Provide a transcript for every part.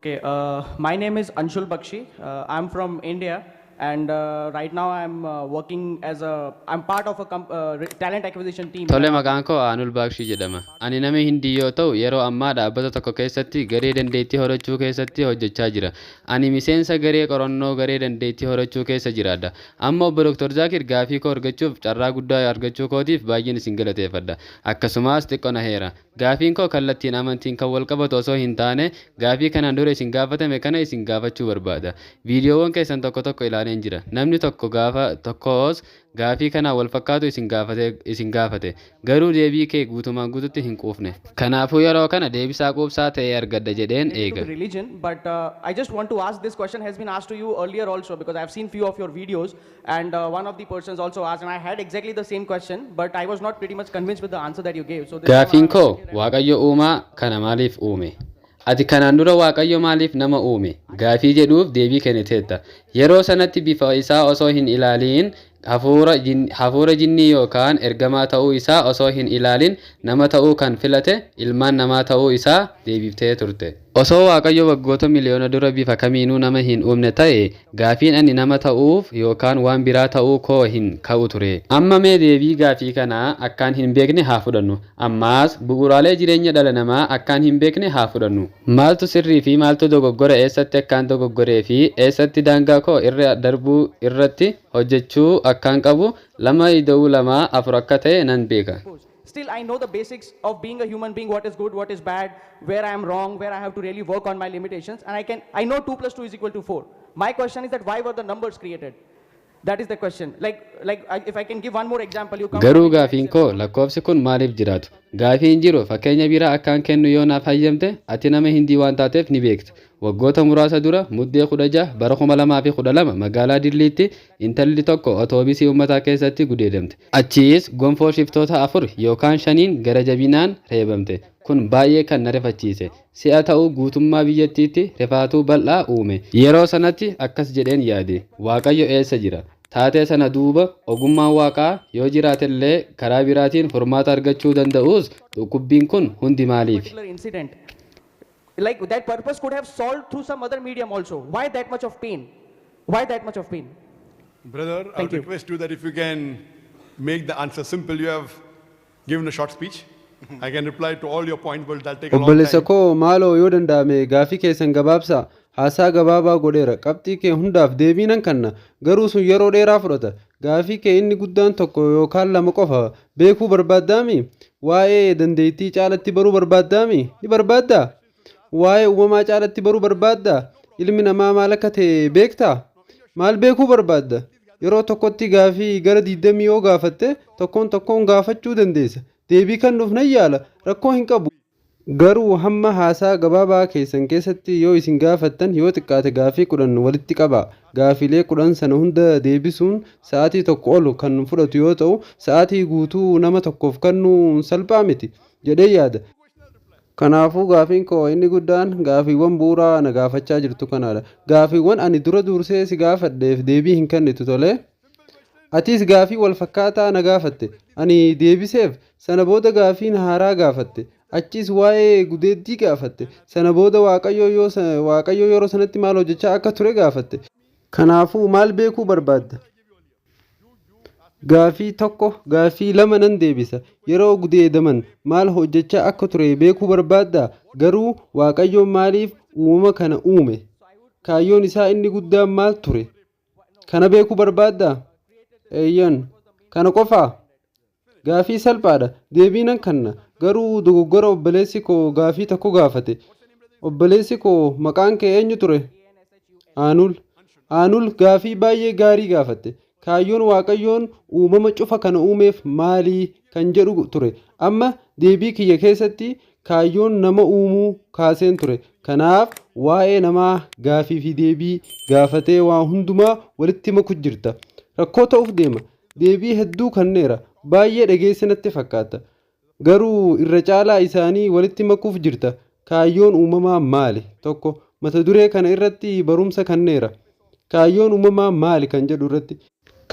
Okay, my name is Anshul Bakshi. I'm from India, and right now I'm working as a I'm part of a talent acquisition team. Tole, maqaan koo Aanul Baakshii jedhama. Ani nama Hindii yoo ta'u, yeroo ammaa dhaabbata tokko keessatti garee dandeettii horachuu keessatti hojjechaa jira. Ani miseensa garee qorannoo garee dandeettii horachuu keessa jiraadha. Amma obbo Dr. Zaakir, gaafii koo argachuuf carraa guddaa argachuu kootiif baay'een isin galateeffadha. Akkasumas xiqqoo naheera. Gaafiin koo kallattiin amantiin kan wal qabatu osoo hin taane, gaafii kanaan dura isin gaafatame kana isin gaafachuu barbaada. Viidiyoowwan keessan tokko tokko ilaaleen jira. Namni tokko gaafa tokkos gaafii kanaan wal fakkaatu isin gaafate. Garuu deebii kee guutumaan guututti hin quufne. Kanaafuu yeroo kana deebisaa quubsaa ta'e argadha jedheen Related to eega. the religion, but I just want to ask, this question has been asked to you earlier also, because I've seen few of your videos, and one of the persons also asked, and I had exactly the same question, but I was not pretty much convinced with the answer that you gave. So this time Gaafiin around, koo, I'm Waaqayyo uumaa kana maaliif uume? Ati kanaan dura "Waaqayyo maaliif nama uume?" gaafii jedhuuf deebii kenniteetta. Yeroo sanatti bifa isaa osoo hin ilaaliin, hafuura jinnii yookaan ergamaa ta'uu isaa osoo hin ilaalin, nama ta'uu kan filate ilmaan namaa ta'uu isaa deebiftee turte. Osoo Waaqayyo waggoota miliyoona dura bifa kamiinuu nama hin uumne ta'e, gaafiin ani nama ta'uuf yookaan waan biraa ta'uu koo hin ka'u ture. Amma mee deebii gaafii kanaa akkaan hin beekne haa fudhannu. Ammaas bu'uuraalee jireenya dhala namaa akkaan hin beekne haa fudhannu. Maaltu sirrii fi maaltu dogoggora, eessatti akkaan dogoggoree fi eessatti daangaa koo irra darbuu irratti hojjechuu akkaan qabu, lama ida'uu lamaa afur akka ta'e nan beeka. Still, I know the basics of being a human being, what is good, what is bad, where I am wrong, where I have to really work on my limitations, and I know 2 plus 2 is equal to 4. My question is that why were the numbers created? That is the question. Like, if I can give one more example, you come Garuu from India gaafiin itself. koo, lakkoofsi kun maaliif jiraatu? Gaafiin jiru fakkeenya biraa akkaan kennu yoo naaf hayyamte, ati nama Hindii waan taateef ni beekta. Waggoota muraasa dura, Muddee 16 bara 2012, magaalaa Dilliitti intalli tokko otoobisii uummataa keessatti gudeedamte. Achiis gonfoo shiftoota afur yookaan shaniin gara jabinaan reebamte. Kun baay'ee kan na rifachiise. Si'a ta'u, guutummaa biyyattiitti rifaatuu bal'aa uume. Yeroo sanatti akkas jedheen yaade: Waaqayyo eessa jira? Taatee sana duuba ogummaan Waaqaa yoo jiraatellee, karaa biraatiin furmaata argachuu danda'us, dhukkubbiin kun hundi maaliif? Particular incident. Like, that purpose could have solved through some other medium also. Why that much of pain? Why that much of pain? Brother, I Thank would you. request you that if you can make the answer simple, you have given a short speech. I can reply to all your points, but that'll take a long Obboleessa time. koo, maaloo yoo danda'ame gaafii keessan gabaabsaa. Haasaa gabaabaa godheera. Qabxii kee hundaaf deebii nan kenna. Garuu sun yeroo dheeraa fudhata. Gaafii kee inni guddaan tokko yookaan lama qofa beekuu barbaaddaami? Waa'ee dandeettii caalatti baruu barbaaddaami? Ni barbaaddaa? Waa'ee uumamaa caalatti baruu barbaaddaa? Ilmi namaa maal akka ta'e beektaa? Maal beekuu barbaadda? Yeroo tokkotti gaafii gara 20 yoo gaafatte, tokkoon tokkoon gaafachuu dandeessa. Deebii kennuuf nan yaala. Rakkoo hin qabu. Garuu hamma haasaa gabaabaa keessan keessatti yoo isin gaafattan, yoo xiqqaate gaafii 10 walitti qabaa. Gaafiilee 10 sana hunda deebisuun sa'aatii tokko ol kan fudhatu yoo ta'u, sa'aatii guutuu nama tokkoof kennuun salphaa miti jedhee yaada. Kanaafuu gaafiin koo inni guddaan gaafiiwwan bu'uuraa na gaafachaa jirtu kanaadha. Gaafiiwwan ani dura dursee si gaafadheef deebii hin kennitu, tolee? Atis gaafii wal fakkaataa na gaafatte. Ani deebiseef. Sana booda gaafiin haaraa gaafatte. Achis waa'ee gudeeddii gaafatte. Sana booda Waaqayyo yeroo sanatti maal hojjechaa akka ture gaafatte. Kanaafuu maal beekuu barbaadda? Gaafii tokko, gaafii lama nan deebisa. Yeroo gudeedaman maal hojjechaa akka ture beekuu barbaaddaa? Garuu Waaqayyo maaliif uumama kana uume? Kaayyoon isaa inni guddaan maal ture? Kana beekuu barbaaddaa? Eeyyan. Kana qofaa? Gaafii salphaadha. Deebii nan kenna. Garuu dogoggora obboleessi koo gaafii tokko gaafate. Obboleessi koo, maqaan kee eenyu ture? Aanul. Aanul, gaafii baay'ee gaarii gaafatte. Kaayyoon Waaqayyoon uumama cufa kana uumeef maalii kan jedhu ture. Amma deebii kiyya keessatti kaayyoon nama uumuu kaaseen ture. Kanaaf waa'ee namaa gaafii fi deebii gaafatee waa hundumaa walitti maku jirta. Rakkoo ta'uuf deema. Deebii hedduu kenneera. Baay'ee dhageesse natti fakkaata. Garuu irra caalaa isaanii walitti makuuf jirta. Kaayyoon uumamaa maali? Tokko, mata duree kana irratti barumsa kenneera. Kaayyoon uumamaa maali kan jedhu irratti.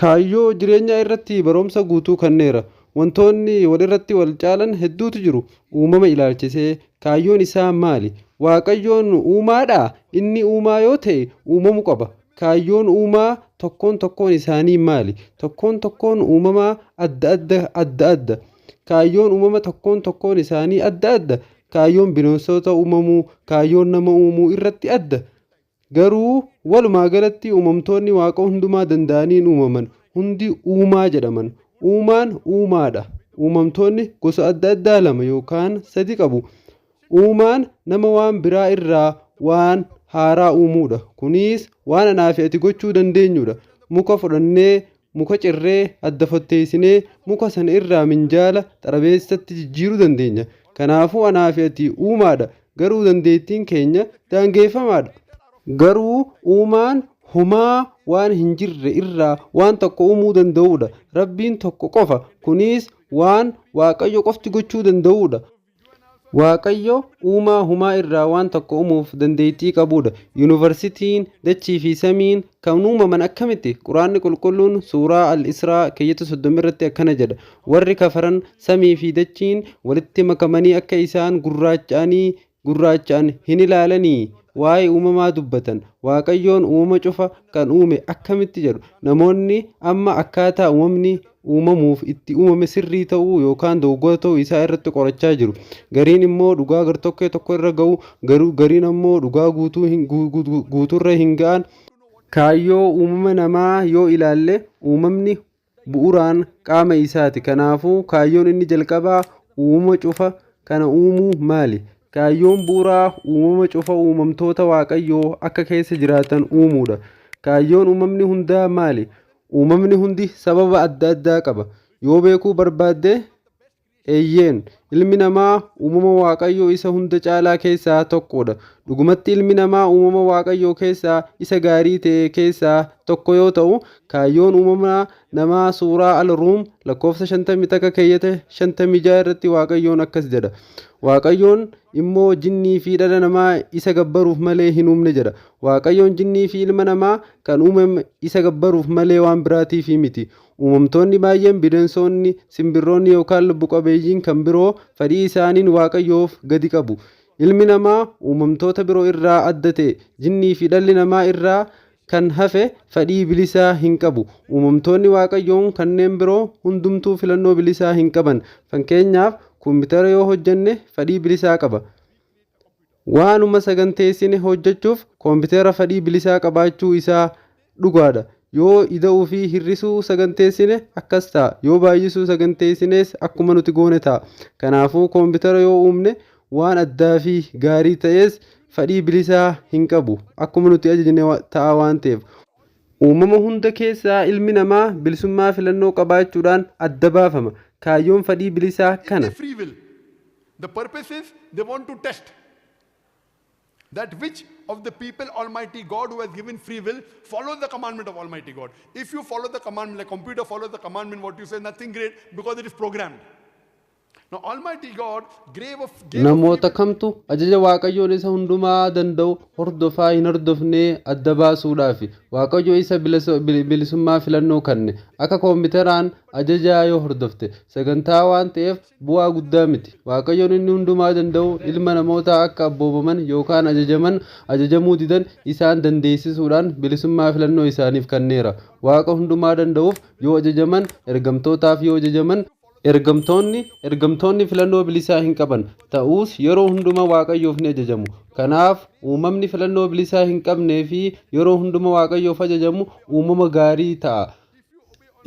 Kaayyoo jireenyaa irratti barumsa guutuu kenneera. Wantoonni walirratti wal caalan hedduutu jiru. Uumama ilaalchisee kaayyoon isaa maali? Waaqayyoon uumaadhaa? Inni uumaa yoo ta'e uumamuu qaba. Kaayyoon uumaa tokkoon tokkoon isaanii maali? Tokkoon tokkoon uumamaa adda adda adda adda. Kaayyoon uumama tokkoon tokkoon isaanii adda adda. Kaayyoon bineensota uumamuu, kaayyoon nama uumuu irratti adda. Garuu walumaa galatti uumamtoonni Waaqa hundumaa danda'aniin uumaman hundi uumaa jedhaman. Uumaan uumaadha. Uumamtoonni gosa adda addaa lama yookaan sadi qabu. Uumaan nama waan biraa irraa waan haaraa uumuudha. Kunis waan anaa fi ati gochuu dandeenyudha. Muka fudhannee, muka cirree, adda fotteessinee muka sana irraa minjaala xarabeessatti jijjiiruu dandeenya. Kanaafuu anaa fi ati uumaadha. Garuu dandeettiin keenya daangeffamaadha. Garuu uumaan homaa waan hin jirre irraa waan tokko uumuu danda'udha. Rabbiin tokko qofa. Kunis waan Waaqayyo qofti gochuu danda'udha. Waaqayyo uumaa humaa irraa waan tokko uumuuf dandeettii qabudha. Yuunivarsiitiin, dachii fi samiin kan uumaman akkamitti? Quraanni qulqulluun suuraa Al-Israa keeyyata 30 irratti akkana jedha. Warri kafaran samii fi dachiin walitti makamanii akka isaan gurraacha'an hin ilaalanii? Waa'ee uumamaa dubbatan. Waaqayyoon uumama cufa kan uume akkamitti jedhu. Namoonni amma akkaataa uumamni uumamuuf itti uumame sirrii ta'uu yookaan dogoggora ta'uu isaa irratti qorachaa jiru. Gariin immoo dhugaa gartokkee tokko irra ga'u, garuu gariin ammoo dhugaa guutuu hin guutuurra hin ga'an. Kaayyoo uumama namaa yoo ilaalle, uumamni bu'uuraan qaama isaati. Kanaafuu kaayyoon inni jalqabaa uumama cufa kana uumuu maali? Kaayyoon bu'uuraa uumama cufa uumamtoota Waaqayyoo akka keessa jiraatan uumuudha. Kaayyoon uumamni hundaa maali? Uumamni hundi sababa adda addaa qaba. Yoo beekuu barbaadde, eeyyeen, ilmi namaa uumama Waaqayyoo isa hunda caalaa keessaa tokkodha. Dhugumatti ilmi namaa uumama Waaqayyoo keessaa isa gaarii ta'e keessaa tokko yoo ta'u, kaayyoon uumama namaa suuraa Al-Ruum lakkoofsa 51 keeyyata 56 irratti Waaqayyoon akkas jedha. Waaqayyoon immoo jinnii fi dhala namaa isa gabbaruuf malee hin uumne jedha. Waaqayyoon jinnii fi ilma namaa kan uumame isa gabbaruuf malee waan biraatiif miti. Uumamtoonni baay'een, bineensonni, simbirroonni yookaan lubbu qabeeyyiin kan biroo fedhii isaaniin Waaqayyoof gadi qabu. Ilmi namaa uumamtoota biroo irraa adda ta'e, jinnii fi dhalli namaa irraa kan hafe fedhii bilisaa hin qabu. Uumamtoonni Waaqayyoon kanneen biroo hundumtuu filannoo bilisaa hin qaban. Fakkeenyaaf, kompiitara yoo hojjenne fedhii bilisaa qaba. Waanuma saganteessine hojjechuuf kompiitara fedhii bilisaa qabaachuu isaa dhugaadha. Yoo ida'uu fi hir'isuu saganteessine akkas ta'a. Yoo baay'isuu saganteessines akkuma nuti goone ta'a. Kanaafuu kompiitara yoo uumne waan addaa fi gaarii ta'es fedhii bilisaa hin qabu. Akkuma nuti ajajne ta'a waan ta'eef. Uumama hunda keessaa ilmi namaa bilisummaa filannoo qabaachuudhaan adda baafama. Kaayyoon fedhii bilisaa Is kana. the free will. The purpose is they want to test that which of the people Almighty God who has given free will follows the commandment of Almighty God. If you follow the commandment, like computer follows the commandment, what you say, nothing great because it is programmed. Now Almighty God gave a free Namoota will. Kamtu ajaja Waaqayyoon isa hundumaa danda'u hordofaa hin hordofnee adda baasuudhaafi. Waaqayyo isa bilisummaa filannoo kenne. Akka kompiitaraan ajajaa yoo hordofte sagantaa waan ta'eef bu'aa guddaa miti. Waaqayyoon inni hundumaa danda'u ilma namootaa akka abboomaman yookaan ajajaman, ajajamuu didan isaan dandeessisuudhaan bilisummaa filannoo isaaniif kenneera. Waaqa hundumaa danda'uuf yoo ajajaman, ergamtootaaf yoo ajajaman. Ergamtoonni filannoo bilisaa hin qaban ta'us yeroo hundumaa Waaqayyoof ni ajajamu. Kanaaf uumamni filannoo bilisaa hin qabnee fi yeroo hundumaa Waaqayyoof ajajamu uumama gaarii ta'a.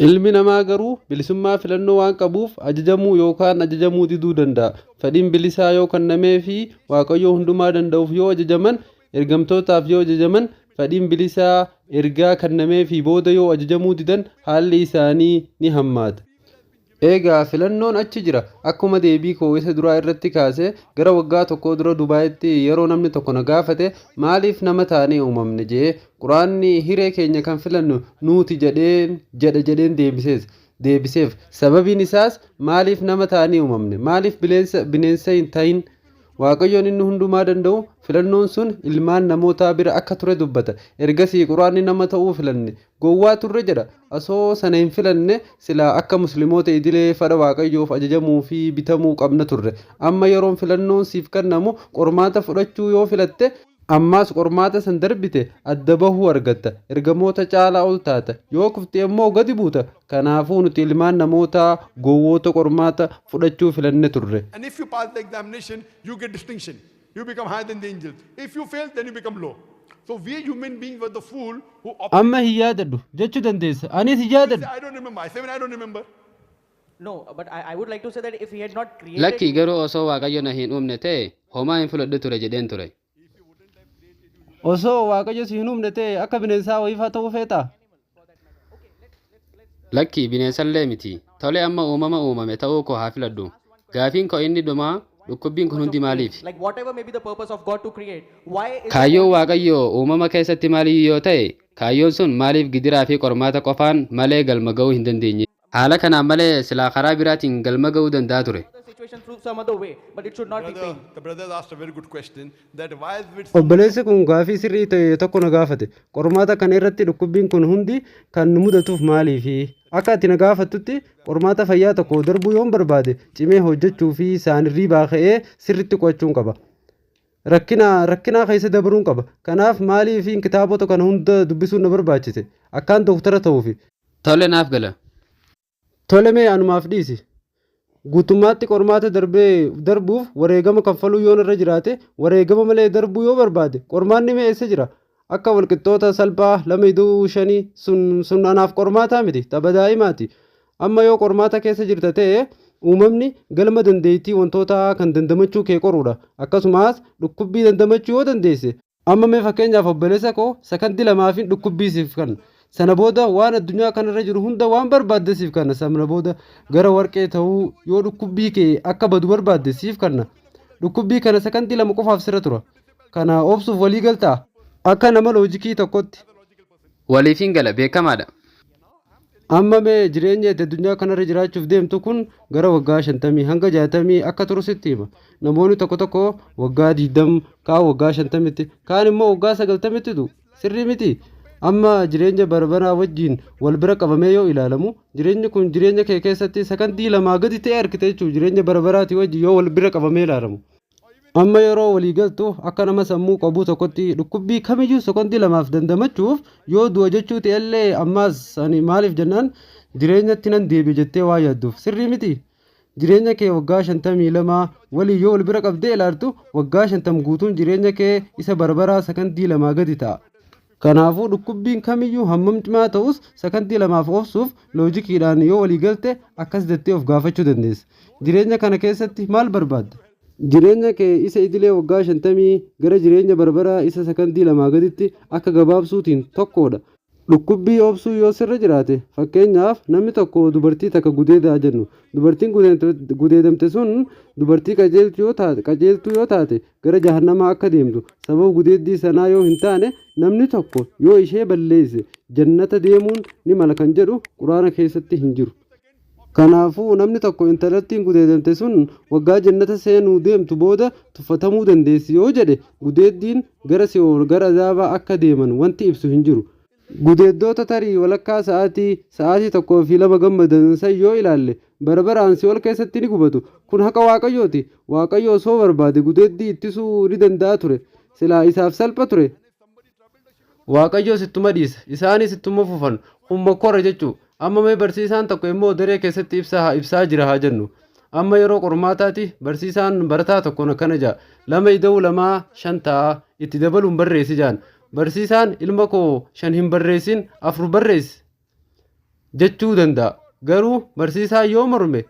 Ilmi namaa garuu bilisummaa filannoo waan qabuuf ajajamuu yookaan ajajamuu diduu danda'a. Fedhiin bilisaa yoo kennamee fi Waaqayyoo hundumaa danda'uuf yoo ajajaman, ergamtootaaf yoo ajajaman, fedhiin bilisaa ergaa kennamee fi booda yoo ajajamuu didan haalli isaanii ni hammaata. Egaa filannoon achi jira. Akkuma deebii koo isa duraa irratti kaase, gara waggaa tokko dura Dubaayitti yeroo namni tokko na gaafate, maaliif nama taanee uumamne jee, quraanni hiree keenya kan filannu nuuti jedheen jedha jedheen deebiseef. Sababiin isaas maaliif nama taanee uumamne? Maaliif bineensa hin ta'in? Waaqayyoon inni hundumaa danda'u filannoon sun ilmaan namootaa bira akka ture dubbata. Ergasii Quraanni nama ta'uu filanne. Gowwaa turre jedha. Osoo sana hin filanne silaa akka Musliimoota idilee fedha Waaqayyoof ajajamuu fi bitamuu qabna turre. Amma yeroon filannoon siif kennamu qormaata fudhachuu yoo filatte, ammaas qormaata san darbite, adda bahuu argatta. Ergamoota caalaa ol taata. Yoo kufte immoo gadi buuta. Kanaafuu nuti ilmaan namootaa gowwoota qormaata fudhachuu filanne turre. And if you pass the examination, you get distinction. You become higher than the angels. If you fail, then you become low. So we human beings were the fool who opted. Amma hin yaadadhu jechuu dandeessa. Anis hin Say, yaadadhu. "I don't remember." I say, "I don't remember." No, but I would like to say that if he had not created Lakki, garuu osoo Waaqayyo na hin uumne ta'e homaa hin filadhu ture jedheen ture. Osoo Waaqayyo si hin uumne ta'e akka bineensaa wayiifaa ta'uu feetaa? Lakki, bineensallee miti. Tole, amma uumama uumame ta'uu koo haa filadhu. Gaafiin koo inni dhumaa, dhukkubbiin kun hundi maaliif? Like, whatever may be the purpose of God to create, why is it Kaayyoon Waaqayyoo uumama keessatti maaliyyuu yoo ta'e, kaayyoon sun maaliif gidiraa fi qormaata qofaan malee galma ga'uu hin dandeenye? Haala kanaan malee silaa karaa biraatiin galma ga'uu danda'a ture. Other situation through some other way, but it should not be Brother, pain. the brothers asked a very good question that why is it Obboleessi kun gaafii sirrii ta'e tokko na gaafate. Qormaata kana irratti dhukkubbiin kun hundi kan nu mudatuuf maaliifi? Akka ati na gaafattutti, qormaata fayyaa tokko darbuu yoon barbaade, cimee hojjechuu fi isaan hirribaa ka'ee sirriitti qo'achuun qaba. Rakkina rakkinaa keessa dabaruun qaba. Kanaaf maaliif kitaabota kana hunda dubbisuun na barbaachise? Akkaan dooktara ta'uufi. Tole, naaf gala. Tole, mee anumaaf dhiisi. Guutummaatti qormaata darbee darbuuf wareegama kaffaluu yoon irra jiraate, wareegama malee darbuu yoo barbaade, qormaanni mee eessa jira? Akka walqixxoota salphaa lama iduu shanii sun anaaf qormaataa miti, tapha daa'imaati. Amma yoo qormaata keessa jirta ta'e, uumamni galma dandeettii wantoota kan dandamachuu kee qoruudha. Akkasumas dhukkubbii dandamachuu yoo dandeesse, amma mee fakkeenyaaf, obboleessa koo, sakandii lamaafin dhukkubbii siif kenna. Sana booda waan addunyaa kanarra jiru hunda waan barbaadde siif kenna. Sana booda gara warqee ta'uu yoo dhukkubbii kee akka badu barbaadde siif kenna. Dhukkubbii kana sakandii 2 qofaaf sirra tura. Kana obsuuf walii galtaa? Akka nama loojikii tokkotti. Waliifin gala, beekamaadha. Amma mee jireenya itti addunyaa kanarra jiraachuuf deemtu kun gara waggaa 50 hanga 60 akka turu sitti hima. Namoonni tokko tokko waggaa 20, kaan waggaa 50tti, kaan immoo waggaa 90tti du'u. Sirrii miti. Amma jireenya barbaraa wajjin wal bira qabamee yoo ilaalamu, jireenyi kun jireenya kee keessatti sakandii 2 gadi ta'e argite jechuudha, jireenya barbaraatii wajjin yoo wal bira qabamee ilaalamu. Amma yeroo walii galtu, akka nama sammuu qabu tokkotti, dhukkubbii kamiyyuu sekondii 2f dandamachuuf yoo du'a jechuu ta'ellee, ammaas ani maaliif jennaan jireenyatti nan deebi'e jettee waa yaadduuf, sirrii miti. Jireenya kee waggaa 52 walii yoo wal bira qabdee ilaaltu, waggaa 50 guutuun jireenya kee isa barbaraa sakandii 2 gadi ta'a. Kanaafuu dhukkubbiin kamiyyuu hammam cimaa ta'us sakandii 2f obsuuf loojikiidhaan yoo walii galte, akkas jettee of gaafachuu dandeessa. Jireenya kana keessatti maal barbaadda? Jireenya kee isa idilee waggaa 50 gara jireenya barbaraa isa sakandii 2 gaditti akka gabaabsuutiin tokkodha. Dhukkubbii obsuu yoo sirra jiraate, fakkeenyaaf namni tokko dubartii takka gudeedaa jennu, dubartiin gudeedamte sun dubartii qajeeltuu yoo taate, gara jahannamaa akka deemtu sababa gudeeddii sanaa yoo hin taane, namni tokko yoo ishee balleesse jannata deemuun ni mala kan jedhu Quraana keessatti hin jiru. Kanaafuu namni tokko intalattiin gudeedamte sun waggaa jannata seenuu deemtu booda tuffatamuu dandeessi yoo jedhe, gudeeddiin gara si'ool, gara azaabaa akka deeman wanti ibsu hin jiru. Gudeeddoota tarii walakkaa sa'aatii, sa'aatii tokkoo fi lama gammadan san yoo ilaalle, bara baraan si'ool keessatti ni gubatu. Kun haqa Waaqayyooti. Waaqayyo osoo barbaade gudeeddii ittisuu ni danda'a ture. Silaa isaaf salpha ture. Waaqayyoos ittuma dhiisa. Isaanis ittuma fufan. Kun mokkora jechuu. Amma mee barsiisaan tokko immoo daree keessatti ibsaa jira haa jennu. Amma yeroo qormaataati barsiisaan barataa tokkoon akkana jedha: "Lama ida'uu lamaa shan ta'a, itti dabaluun barreessi" jedhan. Barsiisaan, "Ilma koo, shan hin barreessin, afur barreessi" jechuu danda'a. Garuu barsiisaan yoo morme,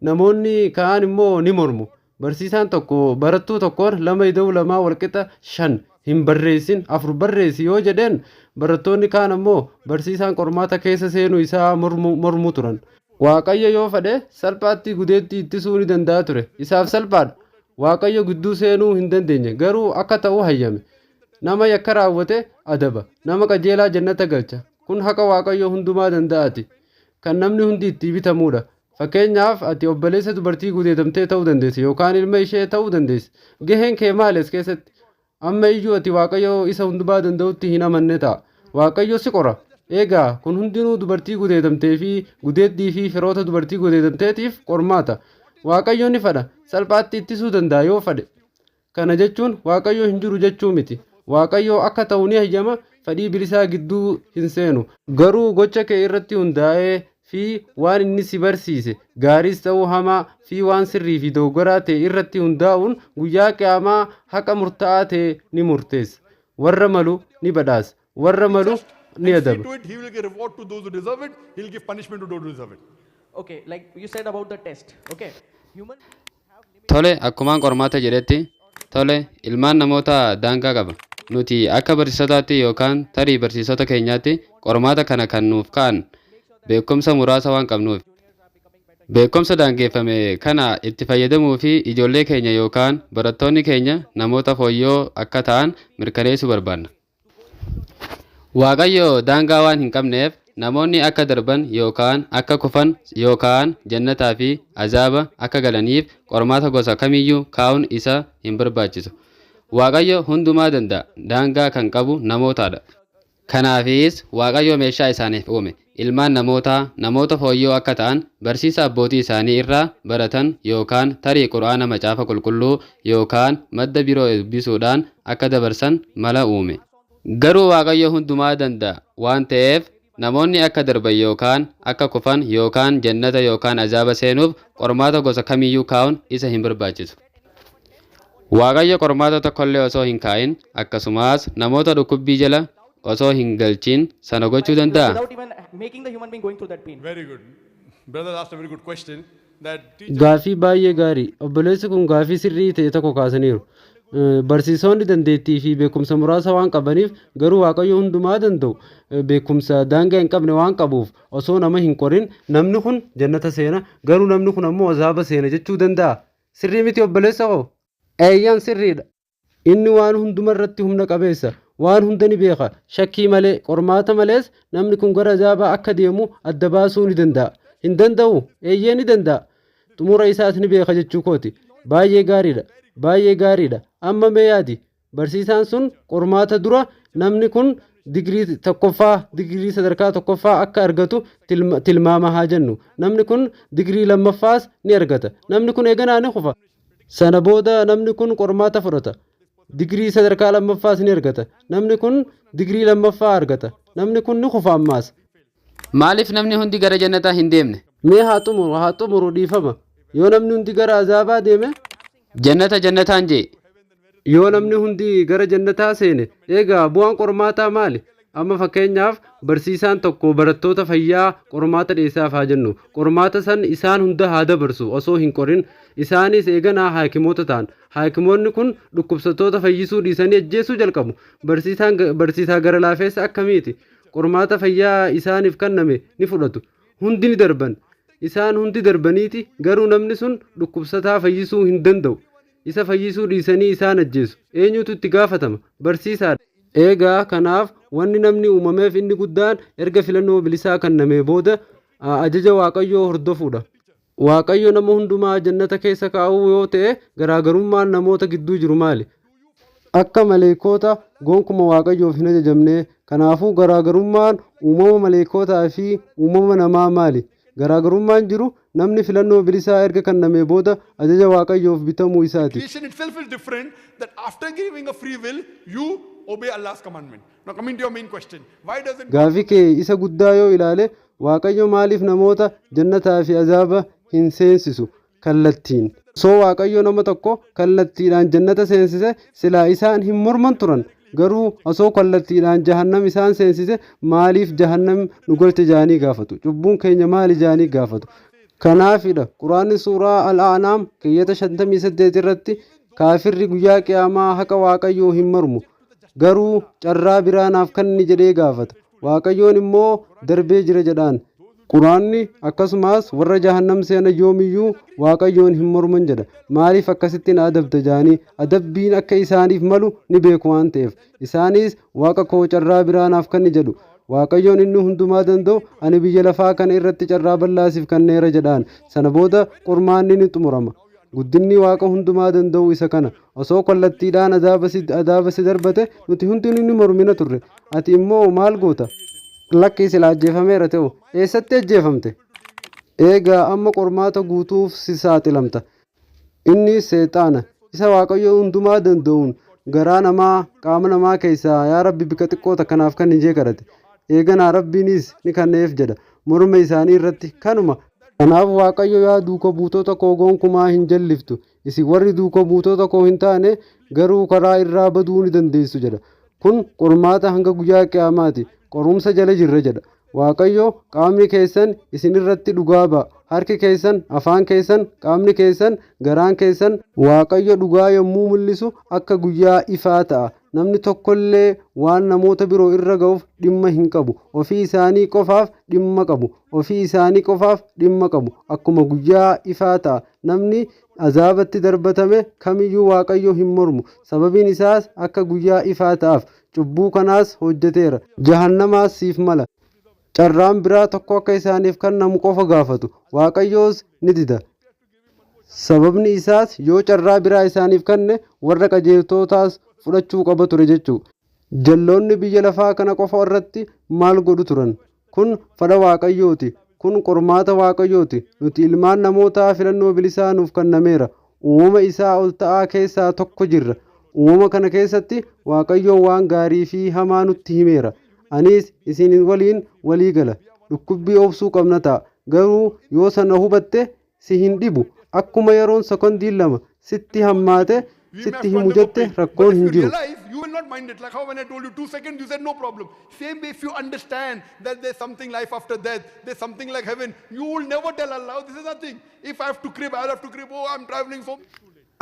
namoonni kaan immoo ni mormu. Barsiisaan tokko barattuu tokkoon lama ida'uu lamaa walqixa shan hin barreessin, afur barreessi yoo jedheen, barattoonni kaan ammoo barsiisaan qormaata keessa seenuu isaa mormuu turan. Waaqayyo yoo fedhe salphaatti gudeettii ittisuu ni danda'a ture. Isaaf salphaadha. Waaqayyo gidduu seenuu hin dandeenye, garuu akka ta'u hayyame. Nama yakka raawwate adaba. Nama qajeelaa jannata galcha. Kun haqa Waaqayyo hundumaa danda'aati. Kan namni hundi itti bitamudha. Fakkeenyaaf, ati obboleessa dubartii gudeedamtee ta'uu dandeessa yookaan ilma ishee ta'uu dandeessa. Gaheen kee maali as keessatti? Amma iyyuu ati Waaqayyo isa hundumaa danda'utti hin amanne ta'a. Waaqayyo si qora. Egaa kun hundinuu dubartii gudeedamtee fi gudeeddii fi firoota dubartii gudeedamteetiif qormaata. Waaqayyo ni fedha. Salphaatti ittisuu danda'a yoo fedhe. Kana jechuun Waaqayyo hin jiru jechuu miti. Waaqayyo akka ta'u ni hayyama, fedhii bilisaa gidduu hin seenu. Garuu gocha kee irratti hundaa'ee fi waan inni si barsiise, gaariis ta'uu hamaa, fi waan sirrii fi dogoggoraa ta'e irratti hundaa'uun guyyaa qiyaamaa haqa murtaa'aa ta'e ni murteessa. Warra malu ni badhaasa. Warra malu Just ni and see adaba. to it, he will give reward to those who deserve it, he'll give punishment to those who deserve it. Okay, like you said about the test. Okay. Human Tole, akkumaan qormaata jedhetti, tole, ilmaan namootaa daangaa qaba. Nuti akka barsiisotaatti yookaan tarii barsiisota keenyaatti qormaata kana kan nuuf ka'an beekumsa muraasa waan qabnuuf. Beekumsa daangeffame kana itti fayyadamuu fi ijoollee keenya yookaan barattoonni keenya namoota fooyyoo akka ta'an mirkaneessuu barbaanna. Waaqayyo daangaa waan hin qabneef, namoonni akka darban yookaan akka kufan yookaan jannataa fi azaaba akka galaniif qormaata gosa kamiyyuu kaa'uun isa hin barbaachisu. Waaqayyo hundumaa danda'a, daangaa kan qabu namootadha. Kanaafis Waaqayyo meeshaa isaaniif uume. Ilmaan namootaa namoota fooyyoo akka ta'an barsiisa abbootii isaanii irraa baratan yookaan tarii Qur'aana, Macaafa Qulqulluu yookaan madda biroo dubbisuudhaan akka dabarsan mala uume. Garuu Waaqayyo hundumaa danda'a waan ta'eef, namoonni akka darban yookaan akka kufan yookaan jannata yookaan azaaba seenuuf qormaata gosa kamiyyuu kaa'uun isa hin barbaachisu. Waaqayyo qormaata tokkollee osoo hin kaa'in, akkasumas namoota dhukkubbii jala osoo hin galchin sana gochuu danda'a. Without even making the human being going through that pain. Very good. Brother asked a very good question that teacher Gaafii baay'ee gaarii. Obboleessi kun gaafii sirrii ta'e tokko kaasaniiru. Barsiisonni dandeettii fi beekumsa muraasa waan qabaniif, garuu Waaqayyo hundumaa danda'u, beekumsa daangaa hin qabne waan qabuuf, osoo nama hin qorin namni kun jannata seena, garuu namni kun ammoo azaaba seena jechuu danda'a. Sirrii miti, obboleessa koo? Eeyyaan, sirriidha. Inni waan hunduma irratti humna qabeessa. Waan hunda ni beeka. Shakkii malee, qormaata malees namni kun gara azaabaa akka deemu adda baasuu ni danda'a. Hin danda'u? Eeyyee, ni danda'a. Xumura isaas ni beeka jechuu kooti. Baay'ee gaariidha. Baay'ee gaariidha. Amma mee yaadi. Barsiisaan sun qormaata dura namni kun digirii tokkoffaa, digirii sadarkaa tokkoffaa akka argatu tilmaama haa jennu. Namni kun digirii lammaffaas ni argata. Namni kun eeganaa ni kufa. Sana booda namni kun qormaata fudhata. Digirii sadarkaa lammaffaas ni argata. Namni kun digirii lammaffaa argata. Namni kun ni kufa ammaas. Maaliif namni hundi gara jannataa hin deemne? Mee haa xumuru, haa xumuru, dhiifama. Yoo namni hundi gara azaabaa deeme, Jannata jannataan jee. Yoo namni hundi gara jannataa seene, egaa bu'aan qormaataa maali? Amma fakkeenyaaf, barsiisaan tokko barattoota fayyaa qormaata dhiyeessaaf haa jennu. Qormaata san isaan hunda haa dabarsu osoo hin qorin. Isaanis eeganaa haakimoota ta'an. Haakimoonni kun dhukkubsattoota fayyisuu dhiisanii ajjeesuu jalqabu. Barsiisaan barsiisaa gara laafeessa akkamiiti? Qormaata fayyaa isaaniif kenname ni fudhatu. Hundi ni darban. Isaan hundi darbaniiti, garuu namni sun dhukkubsataa fayyisuu hin danda'u. Isa fayyisuu dhiisanii isaan ajjeesu. Eenyutu itti gaafatama? Barsiisaadha. Eegaa kanaaf wanni namni uumameef inni guddaan erga filannoo bilisaa kennamee booda ajaja Waaqayyoo hordofuudha. Waaqayyo nama hundumaa jannata keessa kaa'uu yoo ta'e, garaagarummaan namoota gidduu jiru maali? Akka maleekoota gonkuma Waaqayyoof hin ajajamne. Kanaafuu garaagarummaan uumama maleekotaa fi uumama namaa maali? Garaagarummaan jiru namni filannoo bilisaa erga kennamee booda ajaja Waaqayyoof bitamuu isaati. Creation itself is different, that after giving a free will, you obey Allah's commandment. Now coming to your main question. Why doesn't Gaafii kee isa guddaa yoo ilaale, Waaqayyo maaliif namoota jannataa fi azaaba hin seensisu kallattiin? Osoo Waaqayyo nama tokko kallattiidhaan jannata seensise, silaa isaan hin morman turan. Garuu osoo kallattiidhaan jahannam isaan seensise, maaliif jahannam nu galche jaanii gaafatu. Cubbuun keenya maali jaanii gaafatu. Kanaafidha Quraanni suuraa Al-A'naam keeyyata 58 irratti, kaafirri guyyaa qiyaamaa haqa Waaqayyoo hin mormu, garuu carraa biraa naaf kenni jedhee gaafata. Waaqayyoon immoo darbee jira jedhaan. Quraanni akkasumas warra jahannam seenan yoomiyyuu Waaqayyoon hin morman jedha. Maaliif akkasitti na adabda jaanii adabbiin akka isaaniif malu ni beeku waan ta'eef. Isaanis, Waaqa koo, carraa biraa naaf kenni jedhu. Waaqayyoon inni hundumaa danda'u ani biyya lafaa kana irratti carraa bal'aa siif kenneera jedhaan. Sana booda qormaanni ni xumurama. Guddinni Waaqa hundumaa danda'u isa kana. Osoo kallattiidhaan adaaba si darbate nuti hundinuu ni mormina turre. Ati immoo maal goota? Lakki, sila ajjeefameera ta'u. Eessatti ajjeefamte? Eegaa amma qormaata guutuuf si saaxilamta. Inni seexaana isa Waaqayyo hundumaa danda'uun garaa namaa, qaama namaa keessaa, "Yaa Rabbi, bika xiqqoo takkanaaf kan ijee kadhate." Eeganaa Rabbiinis ni kenneef jedha. Morma isaanii irratti kanuma. Kanaaf Waaqayyo, "Yaa duuka buutota koo, gonkumaa hin jalliftu. Isin warri duuka buutota koo hin taane garuu karaa irraa baduu ni dandeessu" jedha. Kun qormaata hanga guyyaa Qiyaamaati. Qorumsa jala jirra jedha. Waaqayyo, "Qaamni keessan isin irratti dhugaa ba'a. Harki keessan, afaan keessan, qaamni keessan, garaan keessan." Waaqayyo dhugaa yommuu mul'isu akka guyyaa ifaa ta'a. Namni tokkollee waan namoota biroo irra ga'uuf dhimma hin qabu. Ofii isaanii qofaaf dhimma qabu. Ofii isaanii qofaaf dhimma qabu. Akkuma guyyaa ifaa ta'a. Namni azaabatti darbatame kamiyyuu Waaqayyo hin mormu. Sababiin isaas akka guyyaa ifaa ta'aaf. Cubbuu kanaas hojjeteera. Jahannamaas siif mala. Carraan biraa tokko akka isaaniif kennamu qofa gaafatu. Waaqayyoos ni dida. Sababni isaas yoo carraa biraa isaaniif kenne warra qajeeltotaas fudhachuu qaba ture jechuu. Jalloonni biyya lafaa kana qofa irratti maal godhu turan? Kun fedha Waaqayyooti. Kun qormaata Waaqayyooti. Nuti ilmaan namootaa filannoo bilisaa nuuf kennameera. Uumama isaa ol ta'aa keessaa tokko jirra. Uumama kana keessatti Waaqayyo waan gaarii fi hamaa nutti himeera. Anis isin waliin walii gala. Dhukkubbii obsuu qabna ta'a. Garuu yoo sana hubatte si hin dhibu. Akkuma yeroon sekondiin 2 sitti hammaate sitti himu jette, rakkoon hin jiru. You will not mind it. Like how when I told you 2 seconds, you said no problem. Same way, if you understand that there's something life after death, there's something like heaven, you will never tell Allah, "Oh, this is nothing. If I have to crib, I'll have to crib. Oh, I'm traveling so."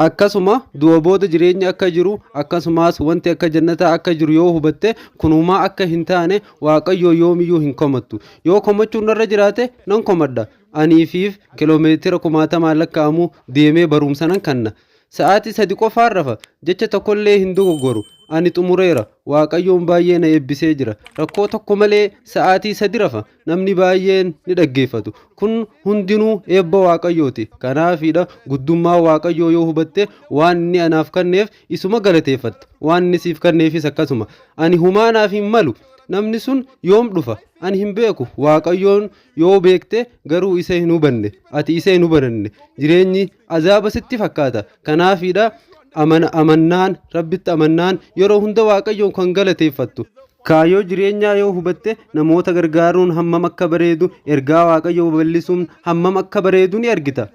Akkasuma du'a booda jireenyi akka jiru, akkasumas wanti akka jannataa akka jiru yoo hubatte, kunumaa akka hin taane Waaqayyo yoomiyyuu hin komattu. Yoo komachuun narra jiraate nan komadha. Aniifiif kiloomeetira kumaatamaan lakkaa'amu deemee barumsa nan kanna. Sa'aatii 3 qofaan rafa. Jecha tokkollee hin dogoggoru. Ani xumureera. Waaqayyoon baay'ee na eebbisee jira. Rakkoo tokko malee sa'aatii 3 rafa. Namni baay'een ni dhaggeeffatu. Kun hundinuu eebba Waaqayyooti. Kanaafidha, guddummaa Waaqayyoo yoo hubatte waan inni anaaf kenneef isuma galateeffatta. Waan inni siif kenneefis akkasuma. Ani humaa naaf hin malu. Namni sun yoom dhufa? Ani hin beeku. Waaqayyoon yoo beekte garuu isa hin hubanne. Ati isa hin hubanne. Jireenyi azaaba sitti fakkaata. Kanaafidha, amannaan, Rabbitti amannaan yeroo hunda Waaqayyoon kan galateeffattu. Kaayyoo jireenyaa yoo hubatte namoota gargaaruun hammam akka bareedu, ergaa Waaqayyoo babal'isuun hammam akka bareedu ni argita.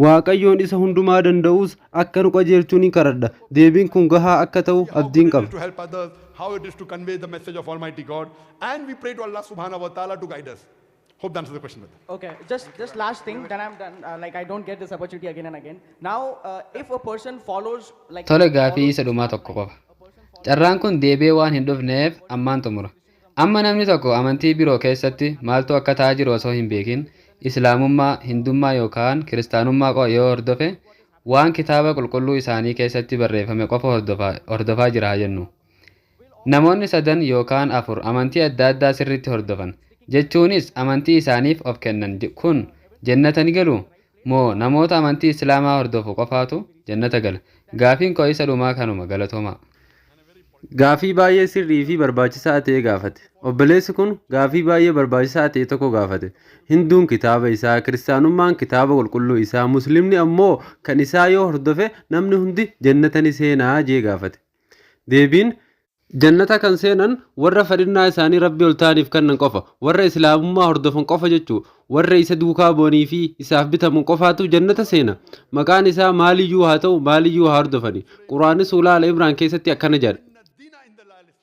Waaqayyoon isa hundumaa danda'us akka nu qajeelchuu ni kadhadha. Deebiin kun gahaa akka ta'u How abdiin good it qaba. is to help others, how it is to convey the message of Almighty God. And we pray to Allah subhanahu wa ta'ala to guide us. Hope that answers the question, brother. Okay, just last thing, then I'm done. Like, I don't get this opportunity again and again. Now, if a person follows like Tole, gaafii isa dhumaa tokko qofa. Carraan kun deebi'ee waan hin dhufneef ammaan xumura. Amma namni tokko amantii biroo keessatti maaltu akka ta'aa jiru osoo hin beekin Islaamummaa, Hindummaa yookaan Kiristaanummaa qofa yoo hordofe, waan kitaaba qulqulluu isaanii keessatti barreeffame qofa hordofaa jira haa jennu. Namoonni sadan yookaan afur amantii adda addaa sirriitti hordofan jechuunis amantii isaaniif of kennan kun jannata ni galu moo namoota amantii Islaamaa hordofu qofaatu jannata gala? Gaafiin koo isa dhumaa kanuma, galatoomaa. Gaafii baay'ee sirrii fi barbaachisaa ta'e gaafate. Obboleessi kun gaafii baay'ee barbaachisaa ta'e tokko gaafate. Hinduun kitaaba isaa, Kiristaanummaan kitaaba qulqulluu isaa, Musliimni ammoo kan isaa yoo hordofe namni hundi jannata ni seenaa jee gaafate. Deebiin, jannata kan seenan warra fedhinnaa isaanii Rabbi ol ta'aniif kennan qofa, warra Islaamummaa hordofan qofa jechuu, warra isa duukaa bu'anii fi isaaf bitaman qofaatu jannata seena. Maqaan isaa maaliyyuu haa ta'u, maaliyyuu haa hordofani. Quraanni Suuraa Al-Imraan keessatti akkana jedha.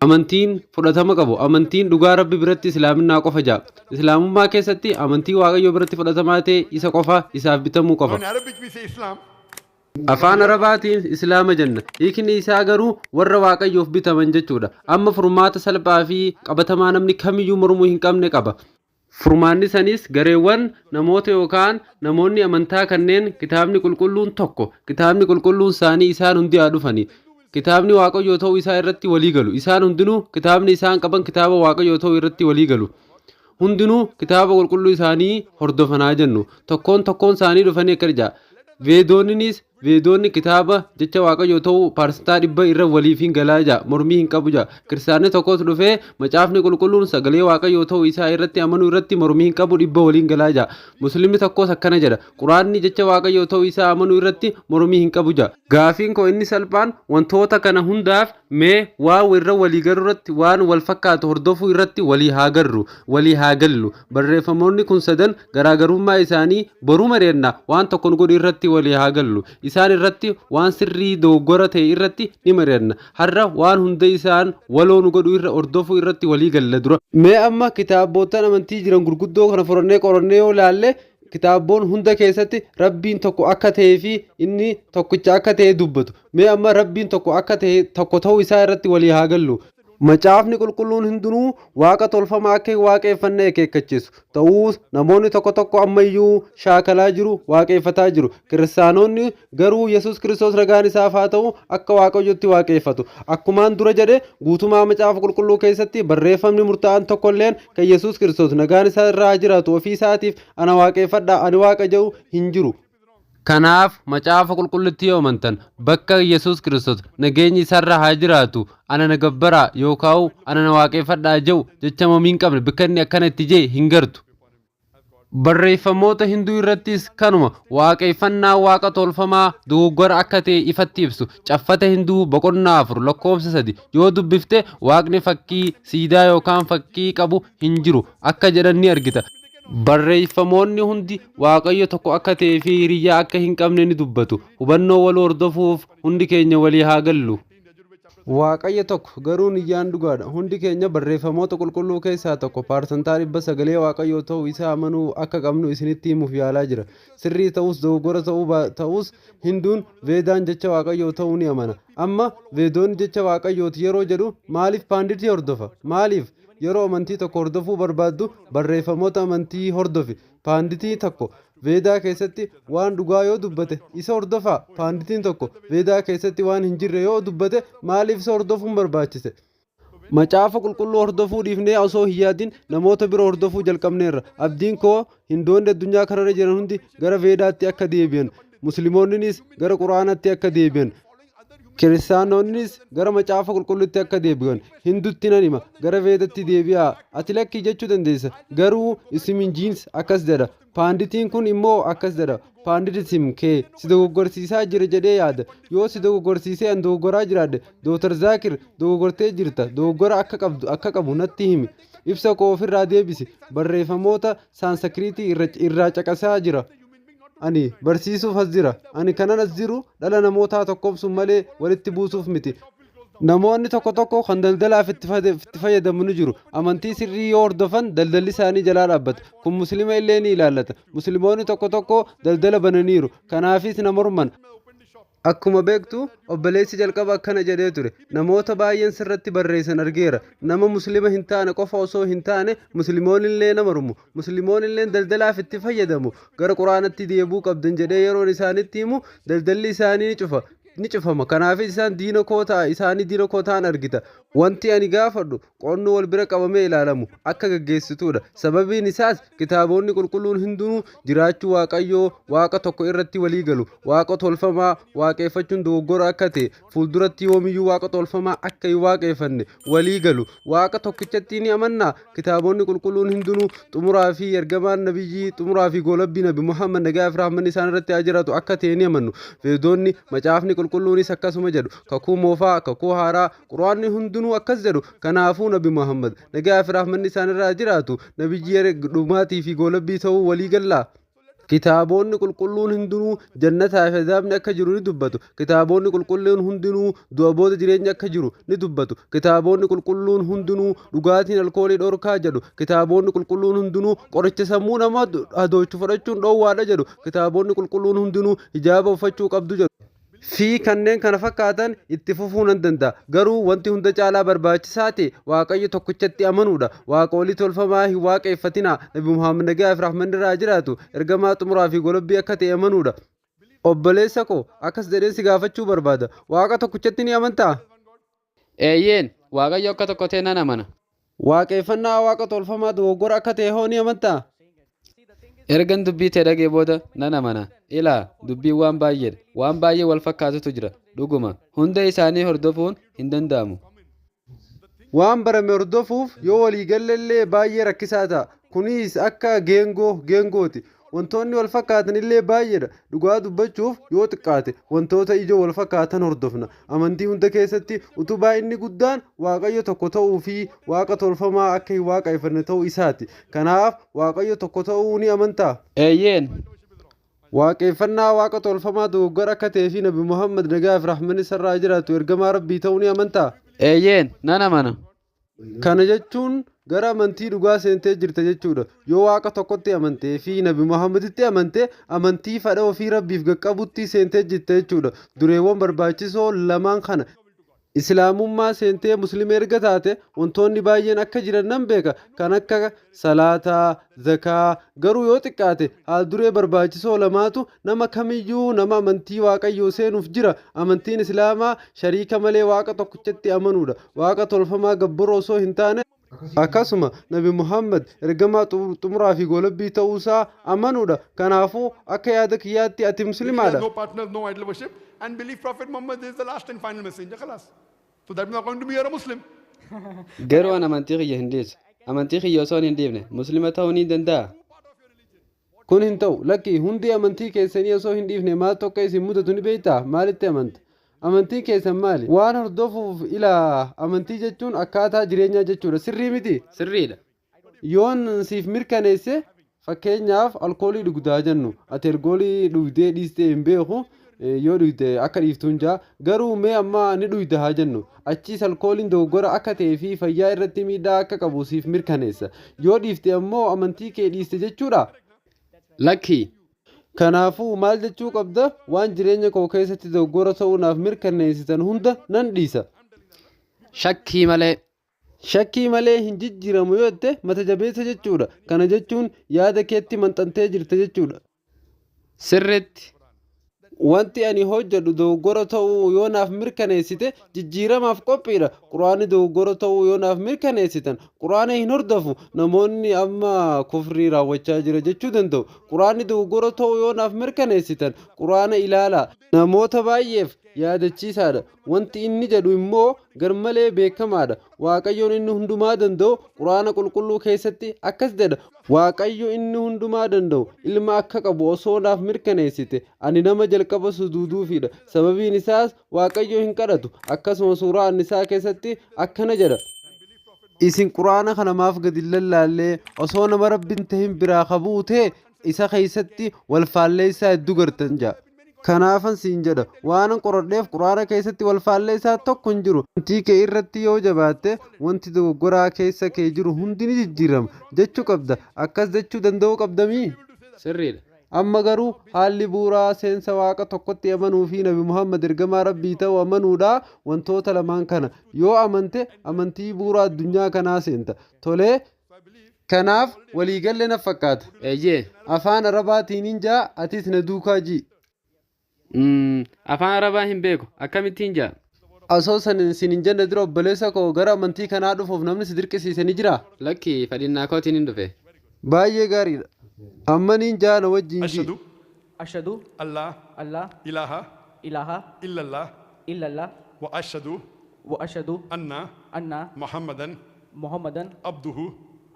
Amantiin fudhatama qabu, amantiin dhugaa Rabbi biratti Islaaminaa qofa ja'a. Islaamummaa keessatti amantii Waaqayyoo biratti fudhatamaa ta'e isa qofa, isaaf bitamuu Now qofa. in Arabic we say Islam. Afaan Arabaatiin Islaama jenna. Hiikni isaa garuu warra Waaqayyoof bitaman jechuudha. Amma furmaata salphaa fi qabatamaa namni kamiyyuu mormuu hin qabne qaba. Furmaanni sanis gareewwan namoota yookaan namoonni amantaa kanneen kitaabni qulqulluun tokko, kitaabni qulqulluun isaanii isaan hundi haa dhufani. Kitaabni Waaqayyoo ta'uu isaa irratti walii galu. Isaan hundinuu kitaabni isaan qaban kitaaba Waaqayyoo ta'uu irratti walii galu. Hundinuu kitaaba qulqulluu isaanii hordofanaa jennu. Tokkoon tokkoon isaanii dhufanii akkana jedha. Veedoonninis Veedoonni kitaaba jecha Waaqayyoo ta'uu 100% irra waliif hin galaa jedha. Mormii hin qabu jedha. Kiristaanni tokkos dhufee macaafni qulqulluun sagalee Waaqayyoo ta'uu isaa irratti amanuu irratti mormii hin qabu, 100 waliin galaa jedha. Musliimni tokkos akkana jedha. Quraanni jecha Waaqayyoo ta'uu isaa amanuu irratti mormii hin qabu jedha. Gaafiin koo inni salphaan wantoota kana hundaaf mee waan irra walii galuu irratti, waan wal fakkaatu hordofuu irratti walii haa garru, walii haa gallu. Barreeffamoonni kun sadan garaagarummaa isaanii boruu mari'anna, waan tokko nu godhu irratti walii haa gallu. Isaan irratti waan sirrii dogoggora ta'e irratti ni mari'anna. Har'a waan hunda isaan waloo nu godhu irra hordofuu irratti walii galla dura. Mee amma kitaaboottan amantii jiran gurguddoo kana furannee qorannee yoo ilaalle, kitaaboon hunda keessatti Rabbiin tokko akka ta'ee fi inni tokkicha akka ta'e dubbatu. Mee amma Rabbiin tokko akka ta'e, tokko ta'uu isaa irratti walii haa gallu. Macaafni qulqulluun hundinuu waaqa tolfamaa akka hin waaqeffanne akeekkachiisu. Ta'us namoonni tokko tokko ammayyuu shaakalaa jiru, waaqeffataa jiru. Kiristaanonni garuu Yesuus Kiristoos, ragaan isaaf haa ta'u, akka Waaqayyotti waaqeffatu. Akkumaan dura jedhe, guutumaa macaafa qulqulluu keessatti barreeffamni murtaa'an tokkolleen kan Yesuus Kiristoos, nagaan isaa irraa jiraatu, ofii isaatiif "Ana waaqeffadhaa, ani Waaqa" jedhu hin jiru. Kanaaf macaafa qulqulluutti yoo amantan, bakka Yesuus Kiristoos, nageenyi isarra haa jiraatu, "Ana na gabbaraa" yookaan "Ana na waaqeffadhaa" jedhu jecha mamii hin qabne bakka inni akkana itti jee hin gartu. Barreeffamoota Hinduu irrattis kanuma, waaqeffannaa waaqa tolfamaa dogoggora akka ta'e ifatti ibsu. Caffata Hinduu boqonnaa 4 lakkoofsa 3 yoo dubbifte, waaqni fakkii siidaa yookaan fakkii qabu hin jiru akka jedhan ni argita. Barreeffamoonni hundi Waaqayyo tokko akka ta'ee fi hiriyyaa akka hin qabne ni dubbatu. Hubannoo wal hordofuuf hundi keenya walii haa gallu. Waaqayyo tokko, garuu niyyaan dhugaadha. Hundi keenya barreeffamoota qulqulluu keessaa tokko 100% sagalee Waaqayyoo ta'uu isaa amanuu akka qabnu isinitti himuuf yaalaa jira. Sirrii ta'us dogoggora ta'us, Hinduun Veedaan jecha Waaqayyoo ta'uu ni amana. Amma Veedoonni jecha Waaqayyooti yeroo jedhu, maaliif paanditii hordofa? Maaliif? Yeroo amantii tokko hordofuu barbaaddu, barreeffamoota amantii hordofi. Paanditii tokko Veedaa keessatti waan dhugaa yoo dubbate isa hordofaa. Paanditiin tokko Veedaa keessatti waan hin jirre yoo dubbate, maaliif isa hordofuun barbaachise? Macaafa qulqulluu hordofuu dhiifnee osoo hin yaadin namoota biroo hordofuu jalqabneerra. Abdiin koo Hindoonni addunyaa kanarra jiran hundi gara Veedaatti akka deebi'an, Musliimoonninis gara Quraanaatti akka deebi'an, Kiristaanonnis gara macaafa qulqulluutti akka deebi'an Hindutti nan hima: gara Veedatti deebi'aa. Ati lakkii jechuu dandeessa, garuu isimiin akkas jedha. Paanditiin kun immoo akkas jedha. Paanditism kee si dogoggorsiisaa jira jedhee yaada. Yoo si dogoggorsiisee an dogoggoraa jiraadhe, Dooktar Zaakir, dogoggortee jirta, dogoggora akka qabdu akka qabu natti himi. Ibsa koo ofirraa deebisi. Barreeffamoota Saansakiriitii irraa caqasaa jira. Ani barsiisuuf as jira. Ani kanan as jiru dhala namootaa tokkoomsuun malee walitti buusuuf miti. Namoonni tokko tokko kan daldalaaf itti fayyadamu ni jiru. Amantii sirrii yoo hordofan daldalli isaanii jalaa dhaabbata. Kun Muslima illee ni ilaallata. Musliimoonni tokko tokko daldala bananiiru. Kanaafis na morman. Akkuma beektu, obboleessi jalqaba akkana jedhee ture: "Namoota baay'een sirratti barreessan argeera. Nama Muslima hin taane qofa osoo hin taane Musliimoonni illee na mormu. Musliimoonni illee daldalaaf itti fayyadamu. Gara Quraanatti deebi'uu qabdan jedhee yeroon isaanitti himu daldalli isaanii ni cufa. Ni cufama. Kanaafis isaan diina koo ta'a isaanii diina koo ta'an argita." Wanti ani gaafadhu qo'annoo wal bira qabamee ilaalamu akka gaggeessituudha. Sababiin isaas kitaabonni qulqulluun hundinuu jiraachuu Waaqayyoo Waaqa tokko irratti walii galu. Waaqa tolfamaa waaqeffachuun dogoggora akka ta'e, fuulduratti yoomiyyuu waaqa tolfamaa akka hin waaqeffanne walii galu. Waaqa tokkichatti ni amannaa? Kitaabonni qulqulluun hundinuu xumuraa fi ergamaan nabiyyii xumuraa fi goolabbii Nabi Muhammad, nagaa fi rahmanni isaan irratti haa jiraatu, akka ta'e ni amannu. Veedoonni, macaafni qulqulluunis akkasuma jedhu. Kakuu moofaa, kakuu haaraa, Quraanni hundinuu akkas jedhu. Kanaafuu Nabi Muhammad, nagaa fi rahmanni isaan irraa jiraatu, nabiyyii dhumaatii fi goolabbii ta'uu walii gallaa? Kitaabonni qulqulluun hundinuu jannataa fi azaabni akka jiru ni dubbatu. Kitaabonni qulqulluun hundinuu du'a booda jireenya akka jiru ni dubbatu. Kitaabonni qulqulluun hundinuu dhugaatiin alkoolii dhorkaa jedhu. Kitaabonni qulqulluun hundinuu qoricha sammuu nama hadoochu fudhachuun dhoowwaadha jedhu. Kitaabonni qulqulluun hundinuu hijaaba uffachuu qabdu jedhu. Fi kanneen kana fakkaatan itti fufuu nan danda'a. Garuu wanti hunda caalaa barbaachisaa ta'e Waaqayyo tokkichatti amanuudha. Waaqolii tolfamaa hin waaqeffatinaa. Nabi Muhammad, nagaa fi rahmanni irraa jiraatu, ergamaa xumuraa fi golobbii akka ta'e amanuudha. Obboleessa koo, akkas jedhee si gaafachuu barbaada. Waaqa tokkichatti ni amantaa? Eeyyeen, Waaqayyo akka tokko ta'e nan amana. Waaqeffannaa waaqa tolfamaa dogoggora akka ta'e hoo ni amantaa? Ergan dubbii ta'e dhagee booda nan amana. Ilaa, dubbiin waan baay'eedha. Waan baay'ee wal fakkaatutu jira. Dhuguma, hunda isaanii hordofuun hin danda'amu. Waan barame hordofuuf yoo walii galleellee baay'ee rakkisaa ta'a. Kunis akka geengoo geengooti. Wantoonni wal fakkaatan illee baay'eedha. Dhugaa dubbachuuf, yoo xiqqaate wantoota ijoo wal fakkaatan hordofna. Amantii hunda keessatti utubaa inni guddaan Waaqayyo tokko ta'uu fi waaqa tolfamaa akka hin waaqeffanne ta'uu isaati. Kanaaf Waaqayyo tokko ta'uu ni amantaa? Eeyyeen. Waaqeffannaa waaqa tolfamaa dogoggora akka ta'ee fi Nabi Muhammad, nagaa fi rahmanni isarraa jiraatu, ergamaa Rabbii ta'uu ni amantaa? Eeyyeen, nan amana. Kana jechuun gara amantii dhugaa seentee jirta jechuudha. Yoo waaqa tokkotti amantee fi Nabi Muhammaditti amante, amantii fedha ofii Rabbiif qaqqabutti seentee jirta jechuudha. Dureewwan barbaachisoo lamaan kana. Islaamummaa seentee Musliima erga taate, wantoonni baay'een akka jiran nan beeka. Kan akka salaataa, zakaa, garuu yoo xiqqaate haal duree barbaachisoo lamaatu nama kamiyyuu nama amantii Waaqayyoo seenuuf jira. Amantiin Islaamaa shariika malee waaqa tokkichatti amanuudha. Waaqa tolfamaa gabbaruu osoo hin taane, akkasuma Nabi Muhammad ergamaa xumuraa fi goolabbii ta'uusaa amanuudha. Kanaafuu akka yaada kiyyaatti ati Believe Muslimaadha. There's no partners, no idol worship, and believe Prophet Muhammad is the last and final messenger. Khalas. So that means according to me, you are a Muslim. Garuu an amantii kiyya hin dhiisu. Amantii kiyya osoo hin dhiifne Muslima ta'uu ni danda'a? Kun hin ta'u. Lakki, hundi amantii keessanii osoo hin dhiifne maaltu akka isin mudatu ni beektaa? Maalitti amanta? Amantiin keessan maali? Waan hordofuuf. Ilaa, amantii jechuun akkaataa jireenyaa jechuudha. Sirrii miti? Sirriidha. Yoon siif mirkaneesse, fakkeenyaaf alkoolii dhugdaa jennu, ati alkoolii dhugdee dhiistee hin beeku, yoo dhugde akka dhiiftu hin jaa, garuu mee amma ni dhugda haa jennu. Achiis alkooliin dogoggora akka ta'ee fi fayyaa irratti miidhaa akka qabu siif mirkaneessa. Yoo dhiifte ammoo amantii kee dhiiste jechuudha? Lakki. Kanaafuu maal jechuu qabda? Waan jireenya koo keessatti dogoggora ta'uu naaf mirkaneessitan hunda nan dhiisa. Shakkii malee. Shakkii malee hin jijjiiramu yoo jette, mata jabeessa jechuudha. Kana jechuun yaada keetti maxxantee jirta jechuudha. Sirriitti. Wanti ani hojjedhu dogoggora ta'uu yoo naaf mirkaneessite, jijjiiramaaf qophiidha. Quraanni dogoggora ta'uu yoo naaf mirkaneessitan, Quraana hin hordofu. Namoonni amma kufrii raawwachaa jira jechuu danda'u. Quraanni dogoggora ta'uu yoo naaf mirkaneessitan, Quraana ilaalaa. Namoota baay'eef yaadachiisaadha. Wanti inni jedhu immoo garmalee beekamaadha. Waaqayyoon inni hundumaa danda'u Quraana qulqulluu keessatti akkas jedha: Waaqayyo inni hundumaa danda'u ilma akka qabu osoo naaf mirkaneessite, ani nama jalqaba suduuduufidha. Sababiin isaas Waaqayyo hin kadhatu. Akkasuma suuraa Annisaa keessatti akkana jedha. Isin Quraana kana maaf gadi hin lallaallee? Osoo nama Rabbiin tahin biraa qabuu ta'e, isa keessatti wal faalleessaa hedduu gartan ja'a. Kanaafan siin jedha, waanan qoradheef Quraana keessatti wal faalleessaa tokko hin jiru. Amantii kee irratti yoo jabaatte, wanti dogoggoraa keessa kee jiru hundi ni jijjiirama jechuu qabda. Akkas jechuu danda'uu qabdamii? Sirriidha. Amma garuu haalli bu'uuraa seensa waaqa tokkotti amanuu fi Nabi Muhammad ergamaa Rabbii ta'uu amanuudha. Wantoota lamaan kana yoo amante, amantii bu'uura addunyaa kanaa seenta. Tolee, kanaaf waliigalle na fakkaata. Eeyyee. Afaan Arabaatiin jaa, atis na duukaa jii. Afaan Arabaa hin beeku. Akkamittiin jaa? Osoo san sin hin jenne dura, obboleessa koo, gara amantii kanaa dhufuuf namni si dirqisiise ni jiraa? Lakki, fedhinnaa kootiin hin dhufe. Baay'ee gaariidha. Amma niin jaa, na wajjin jii. Ashhadu Ashhadu Allah Allah ilaha ilaha illallah illallah wa ashhadu wa ashhadu anna anna Muhammadan Muhammadan abduhu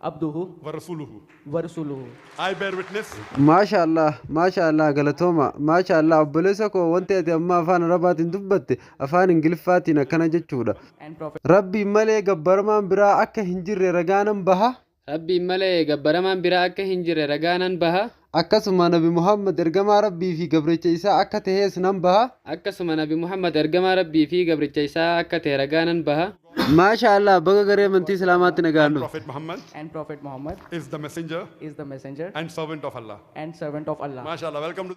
abduhu wa rasuluhu. wa rasuluhu. I bear witness Maasha Allah, maasha Allah, galatooma. Maasha Allah, obboleessa koo, wanti ati amma afaan Arabaatiin dubbatte afaan Ingiliffaatiin akkana jechuudha. And Prophet Rabbiin malee gabbaramaan biraa akka hin jirre ragaa nan baha. Rabbiin malee gabbaramaan biraa akka hin jirre ragaa nan baha. Akkasuma Nabi Muhammad ergamaa Rabbii fi gabricha isaa akka ta'es nan baha. Akkasuma Nabi Muhammad ergamaa Rabbii fi gabricha isaa akka ta'e ragaa nan baha. Maasha Allah, baga garee amantii Islaamaatti nagaan dhufte. Prophet Muhammad and Prophet Muhammad is the messenger is the messenger and servant of Allah. and servant of Allah. MashaAllah. Welcome to